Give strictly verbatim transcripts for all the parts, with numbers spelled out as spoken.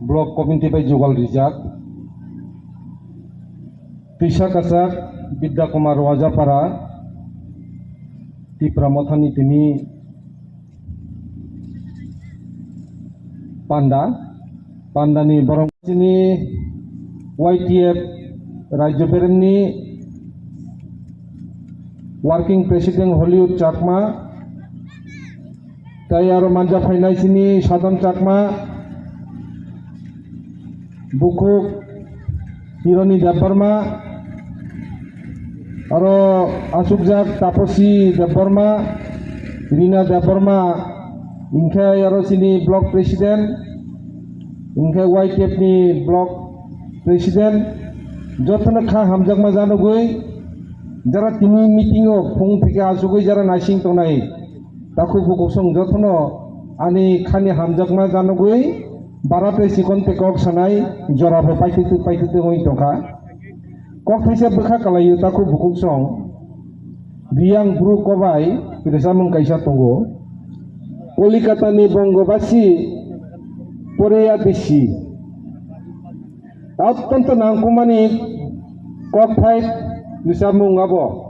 Block committee bai jugal rijak twisa kwchak Bidya Kumar Wajapara, Tipra Mothani tini panda, pandani borok chini Y T F Rajya Beremni Working President Hollywood Chakma, tei aro manja phainai chini Sadam Chakma, bukhuk Hironi Debbarma, aro asukjak Taposi Debbarma, Rina Debbarma, hinkhe aro chini block president, hinkhe Y T F ni block president, jotono kha hamjakma janogwi, jara tini meeting o phung theke achugwi jara naising tongnai. Takhuk bukhuk song jotono ani khani hamjakma janogwi, bara tei chikon tei kok sanai jorabo paitwtwi paitwtwi wngwi tongkha. Kok thaisa bwkha kalaio takhuk bukhuk song, biyang bru kobai rwchapmung kaisa tongo. Kolikatani Bongobasi Poreyadisi. Attonto nangkukmani kokthai rwchapmung abo.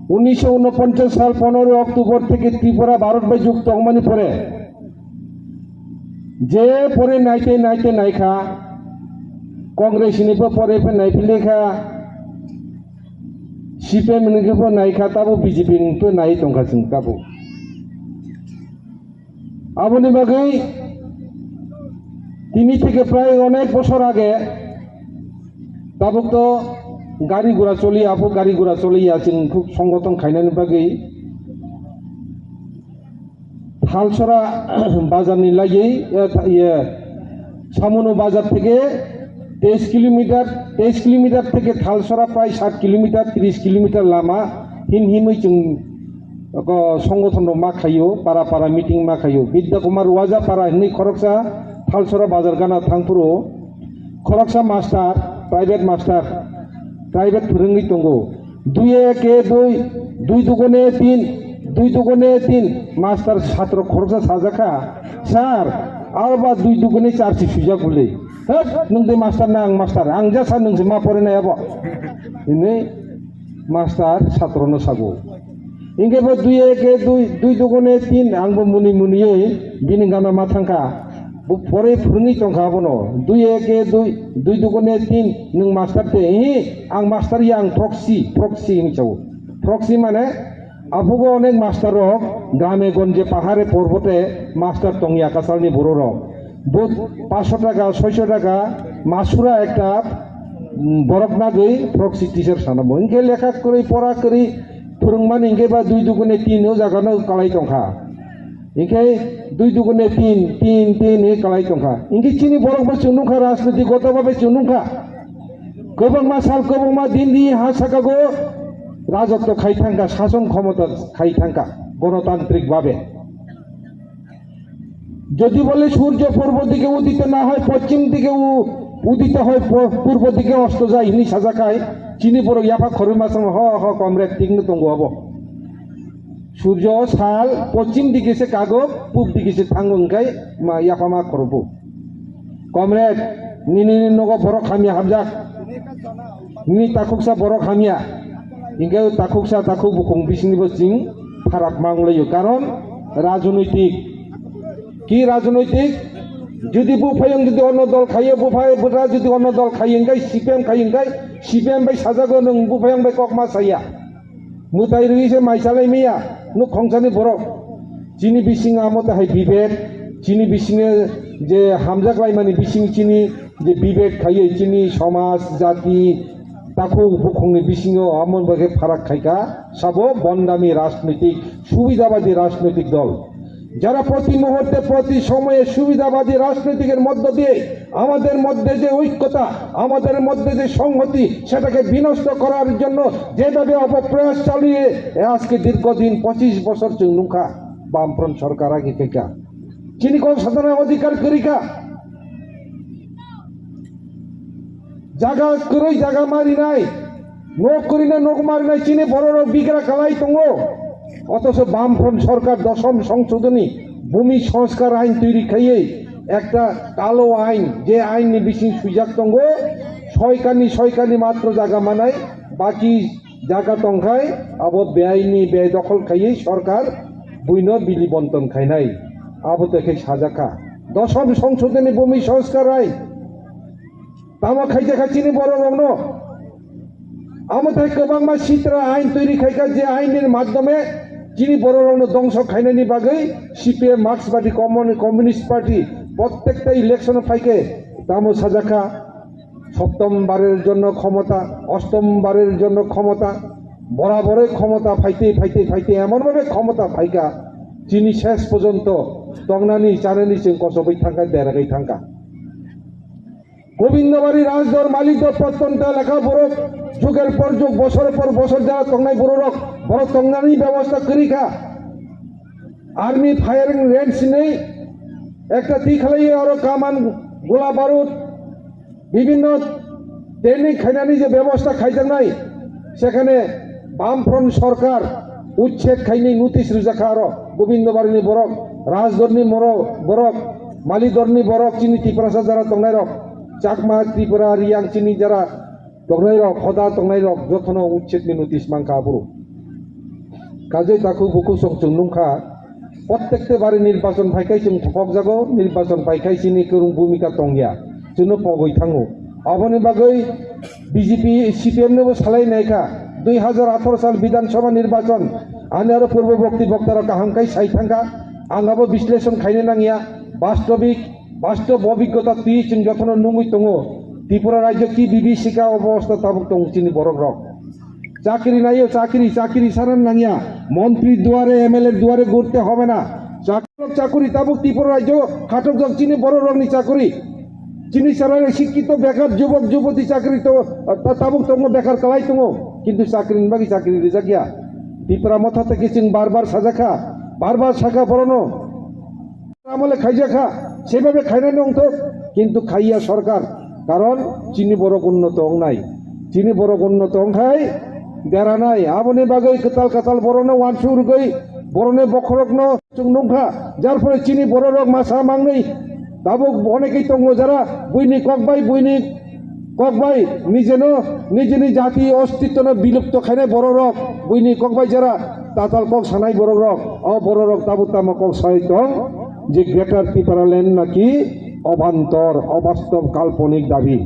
Unisho unoponchas sal ponoroi October theke Tripura Bharat bai jukto wngmani pore, je pore naite naite naikha, Congress ni bo pore phe naiphilekha, C P M ni bo naikha, tabo B J P ni bo nai tongkha chwng tabo. Aboni bagwi tini theke prai onek bosor age tabuk to gari gura choli, aphuru gari gura choli ya, chwng khub songothon khainani bagwi Thalsora bazar ni lagwi, eh, tha-, iye, Samunu bazar theke teis kilometer, teis kilometer theke Thalsora prai sat kilometer, tris kilometer lama him himwi chwng oko songothon rok ma khaio, para para meeting ma khaio. Bidya Kumar Waja para hinwi khoroksa Thalsora bazar gana thangphuru khoroksa master, private master, private phwrwngwi tongo. Dui eke dui, dui dugune tin, dui dugune tin, master satro khoroksa sajakha, "Sir, aro ba dui dugune char si swijak bole." "Hek, nwng de master na ang master, ang jasa nwng se ma pore nai abo." Hinwi master satro no sago. Hinkhe bo dui eke dui, dui dugune tin, ang bo muni muniwi bini gana ma thangkha. Bo pore phwrwngwi tongkha abono. Dui eke dui, dui dugune tin, nwng master de, hi, ang master ya, ang proxy, proxy hinwi sao. Proxy mane, abugo onek master rok, grame gonje, pahare porbote master tongya kasalni borok rok. Bo paanch sho taka, soi sho taka, masura ekta, mm, borok nagwi proxy teacher sanamo. Hinkhe lekha kwrwi, pora kwrwi, phwrwngmani hinkhe ba dui dugune tin o jagano kalai tongkha. Hinkhe dui dugune tin, tin, tin hinwi kalai tongkha. Hinkhe chini borok bo chwng nukha, rajniti goto babe chwng nukha. Kwbangma sal, kwbangma din di ha sakago rajotwo khai thangkha, sason khomota khai thangkha, gonotantrik babe. যদি বলে সূর্য পূর্ব দিকে উদিত না হয়, পশ্চিম দিকে উ-, উদিত হয়, প-, পূর্ব দিকে অস্ত যায়, hwnwi sajakha, chini borok yapha khorwi ma swngo, "Ho, ho, comrade, tikno tongo abo. Surjo sal pochim dike se kago, pub dike se thango, hwnkhe ma yapha ma khorobo." Comrade, nini nogo borok hamya hamjak. Nini takhuksa borok hamya. Hinkhe takhuksa takhuk bukhung bisingnibo chwng pharak ma wnglaio. Karon rajnoitik. Ki rajnoitik? Jodi buphayung jodi onno dol khaiyo, buphai bwdra jodi onno dol khaiyo, hinkhe C P M khaiyo, hinkhe C P M bai sajago, nwng buphayung bai kok ma saya. Mwtai rwi se mai chalai maya nuk khongsani borok. Chini bisingo amo tahai bibek, chini bisingo je hamjak laimani bising chini je bibek khaiwi chini somaj, jati, takhuk bukhungni bisingo amo bagwi pharak khaikha, sabo bondami rajnitik, subidabadi rajnitik dol. যারা প্রতি মুহূর্তে, প্রতি সময়ে সুবিধাবাদী রাজনীতির মধ্য দিয়ে আমাদের মধ্যে যে ঐক্যতা, আমাদের মধ্যে যে সংহতি, সেটাকে বিনষ্ট করার জন্য যেভাবে অপপ্রয়াস চালিয়ে আজকে দীর্ঘদিন পঁচিশ বছর চুংলুংখা বামফ্রন্ট সরকার আগে থেকে। চিনি কোন সাধারণ অধিকার করিকা? Jaga kwrwi jaga marinai, nok kwrwino nok marinai chini bororok bigra kalai tongo. Othocho Bamfront sorkar dosom songsodoni bhumi sanskar ain toiri khaiwi Ekta kalo ain, je ain ni bising swijak tongo, soikarni, soikarni matro jaga manai, baki jaga tongkhai, abo beaini be dokhol khaiwi sorkar buino bili bonton khainai. Abo tei khai sajakha. Dosom songsodoni bumi sanskar ain. Tamo khaijak kha chini borok rokno. Amo tai kwbangma sitra ain toiri khaikha, je ain ni madhyome chini borok rokno dongso khainani bagwi C P M, Marxbadi Common-, Communist Party prottekta election phaikhe tamo sajakha, সপ্তম বারের জন্য ক্ষমতা, অষ্টম বারের জন্য ক্ষমতা, বরাবরই ক্ষমতা পাইতে, পাইতে, পাইতে এমনভাবে ক্ষমতা পাইকা, chini ses porjonto tongnani, chanani chwng kosobwi thangkha, deragwi thangkha. Gobindabari রাজদর মালিকদর প্রত্যন্ত এলাকা বড় যুগের পর যুগ, বছর পর বছর যারা তংনাই বড় রক, বড় তংনানি ব্যবস্থা করি খা। Army firing range নেই, একটা তি খালাই আরো কামান, গোলা বারুদ, বিভিন্ন training খাইনানি যে ব্যবস্থা খাইজানাই, সেখানে বামফ্রন্ট সরকার উচ্ছেদ খাইনি নোটিশ রুজাখা আরো গোবিন্দবাড়িনি বরক, রাজদরনি মরো-, বরক, মালিদরনি বরক, চিনি তিপ্রাসা যারা তংনাই রক, চাকমা, ত্রিপুরা, রিয়াং, চিনি যারা tongnairok, hoda tongnairok jotono uchchedni notice mankha aphuru. Kajai takhuk bukhuk song chwng nungkha, prottekte bari nirbachon phaikhai chwng thopokjago, nirbachon phaikhai chini kwrwng bhumika tongya, chwngno pogwi thango. Aboni bagwi B J P, C P M nobo salai naikha, dui hazar atharo sal Bidhan Sabha nirbachon, ani aro purbo bokti boktarok kaham khai sai thangkha, ang abo bisleshon khaina nangya, bastobik, Bastob obhiggota twi chwng jotono nungwi tongo, Tripura rajyo ki bibhishika obostha tabuk tongo chini borok rok. Chakri naiyo, chakri, chakri sana nangya. Montri duare, M L A duare ghurte hobe na. Chak-, chakuri tabuk Tripura rajyo khatok jok chini borok rokni chakuri. Chini salai sikkito bekar jubok juboti chakri to, ta-, tabuk tongo bekar kalai tongo. Kintu chakri ni bagwi chakri rijak ya. Tripura motha tei chwng bar bar sajakha, bar bar sakha borono. Amole khaijakha, sebabe khainani ongthok, kintu khaiya sorkar, karon chini borok unnoto ongnai, chini borok unnoto ongkhai deranai, aboni bagwi kwtal kwtal borokno wansuk rwgwi, borokni bokhorokno chwng nungkha, jar phole chini bororok masa mangnwi tabuk onekwi tongo, jara buini kokbai, buini kokbai nijeno, nijini jati ostitwno bilupto khainai bororok, buini kokbai jara tatal kok sanai bororok, o bororok tabuk tamo kok sai tong je Greater Tipraland naki obhantor, obastob, kalponik dabi.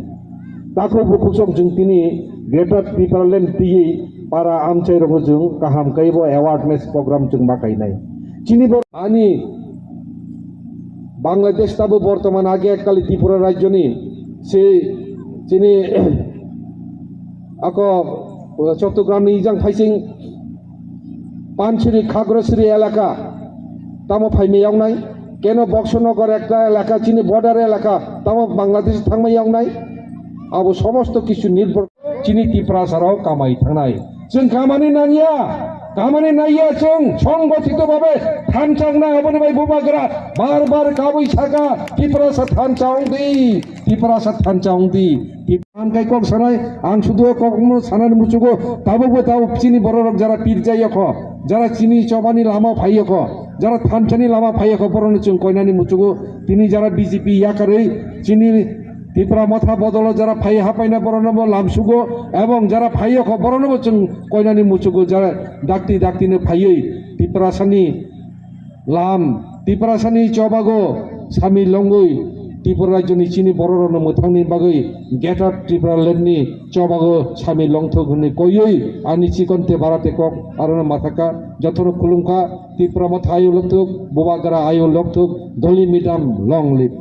Takhuk bukhuk song chwng tini Greater Tipraland twiwi para amchai rogo chwng kaham kaibo awareness program chwng ma kainai. Chini bo ani Bangladesh tabo bortoman age ekkali Tripura rajyoni se chini ako Chottogramni ijang phaising Panchuri Khagrasri elaka tamo phaimai yawnai, keno Boksonogor ekta elaka chini border elaka tamo Bangladesh thangmai yawnai, abo somosto kichu nirbhor chini Tiprasarao kamai thangnai. Chwng kamani nangya, kamani naiya chwng songothito babe thanchaknai, aboni bai bubagra bar bar kabui saka, Tiprasa thancha ongdi, Tiprasa thancha ongdi. Tip-, ang kai kok sanai, ang sudu kok mo sanani muchugo, tabukbo tabuk chini bororok jara pirjai yokho, jara chini chobani lama phai yokho, jara thanchani lama phai yokho, borokno chwng koinani muchugo, tini jara B J P yakarwi chini Tipra motha bodolo jara phai hapaina borokno bo lamsugo, ebong jara phai yokho borokno bo chwng koinani muchugo, jara dakti dakti no phaiwi Tiprasani lam, Tiprasani chobago sami longwi Tripura rajyoni chini bororokno mwthangni bagwi Greater Tripura Landni chobago sami longthok hwnwi koiwi ani chikon te bara te kok arono mathaka jotono khulumkha. Tipra motha ayo lokthok, bubagra ayo lokthok, doli midam long live.